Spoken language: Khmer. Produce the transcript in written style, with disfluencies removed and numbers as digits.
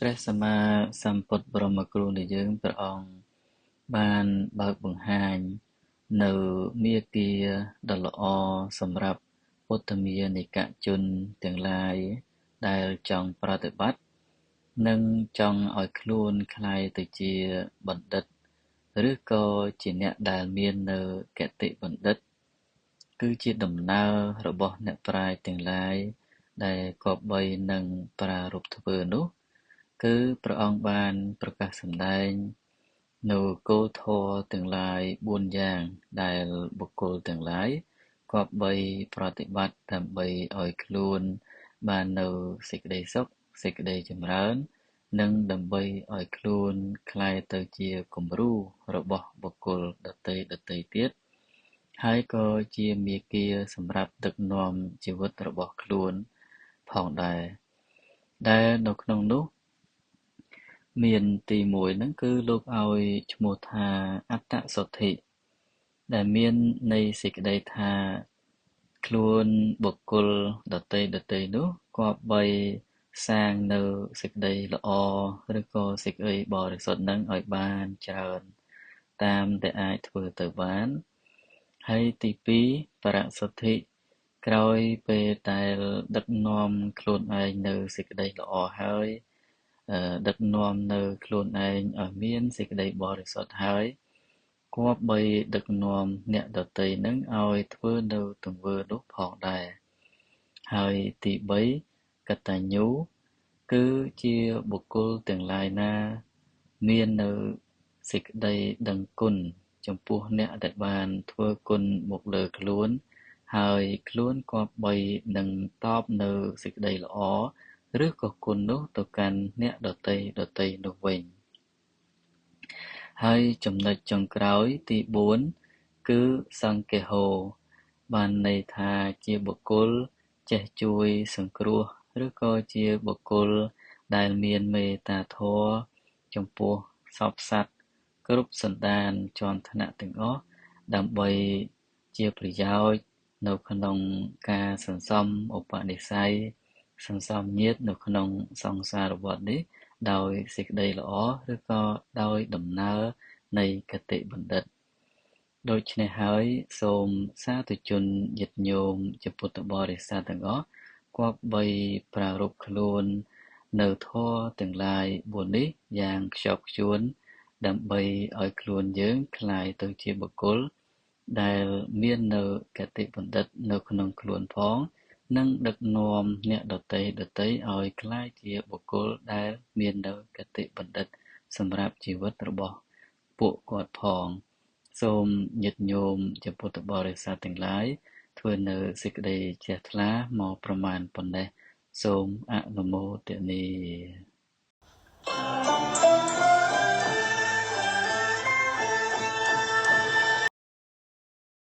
ព្រះសម្មាសម្ពុទ្ធបរមគ្រូនៃយើងព្រះអង្គបានបើកបង្ហាញនៅមាគ៌ាដ៏ល្អសម្រាប់ពុទ្ធមានិកជនទាំងឡាយដែលចង់ប្រតិបត្តិនិងចង់ឲ្យខ្លួនក្លាយទៅជាបណ្ឌិតឬក៏ជាអ្នកដែលមាននៅគតិបណ្ឌិតគឺជាដំណើររបស់អ្នកប្រាជ្ញទាំងឡាយដែលគប្បីនឹងប្រារព្ធធ្វើនោះគឺព្រះអង្គបានប្រកាសសម្ដែងនៅគោលធម៌ទាំងឡាយ4យ៉ាងដែលបុគ្គលទាំងឡាយគប្បីប្រតិបត្តិដើម្បីឲ្យខ្លួនបាននៅសេចក្តីសុខសេចក្តីចម្រើននិងដើម្បីឲ្យខ្លួនក្លាយទៅជាគំរូរបស់បុគ្គលដទៃទៀតហើយក៏ជាមាគ៌ាសម្រាប់ដឹកនាំជីវិតរបស់ខ្លួនផងដែរដែលនៅក្នុងនោះមានទី1ហ្នឹងគឺលោកឲ្យឈ្មោះថាអត្តសុទ្ធិដែលមានន័យសេចក្តីថាខ្លួនបុគ្គលដទៃនោះគប្បីសាងនៅសេចក្តីល្អឬក៏សេចក្តីបរិសុទ្ធនឹងឲ្យបានច្រើនតាមដែលអាចធ្វើទៅបានហើយទី2បរសុទ្ធិក្រោយពេលដែលដឹកនាំខ្លួនឯងនៅសេចក្តីល្អហើយដឹកនាំនៅខ្លួនឯងឲ្យមានសេចក្តីបរិសុទ្ធហើយគប្បីដឹកនាំអ្នកដទៃនឹងឲ្យធ្វើនៅទង្វើនោះផងដែរហើយទី3កតញ្ញូគឺជាបុគ្គលទាំងឡាយណាមាននៅសេចក្តីដឹងគុណចំពោះអ្នកដែលបានធ្វើគុណមកលើខ្លួនហើយខ្លួនគប្បីនឹងតបនៅសេចក្តីល្អឬក៏គុណនោះទៅកាន់អ្នកដទៃនោះវិញហើយចំណុចចុងក្រោយទី4គឺសង្ឃហោបានន័យថាជាបុគ្គលចេះជួយសង្គ្រោះឬក៏ជាបុគ្គលដែលមានមេត្តាធម៌ចំពោះសព្វសត្វគ្រប់សន្តានជាន់ថ្នាក់ទាំងអស់ដើម្បីជាប្រយោជន៍នៅក្នុងការសន្សំឧបនិស្ស័យសន្សំញាតិនៅក្នុងសង្សារវដ្តនេះដោយសេចក្តីល្អឬក៏ដោយដំណើរនៃគតិបណ្ឌិតដូច្នេះហើយសូមសាធុជនញាតិញោមជាពុទ្ធបរិស័ទទាំងអស់គប្បីប្រារព្ធខ្លួននៅធម៌ទាំងឡាយ4នេះយ៉ាងខ្ជាប់ខ្ជួនដើម្បីឲ្យខ្លួនយើងក្លាយទៅជាបុគ្គលដែលមាននៅគតិបណ្ឌិតនៅក្នុងខ្លួនផងនិងដឹកនាំអ្នកដទៃឲ្យក្លាយជាបុគ្គលដែលមាននៅគតិបណ្ឌិតសម្រាប់ជីវិតរបស់ពួកគាត់ផងសូមញាតិញោមជាពុទ្ធបរិស័ទទាំងឡាយធ្វើនៅសេចក្តីជ្រះថ្លាមកប្រមាណប៉ុណ្ណេះសូមអនុមោទនា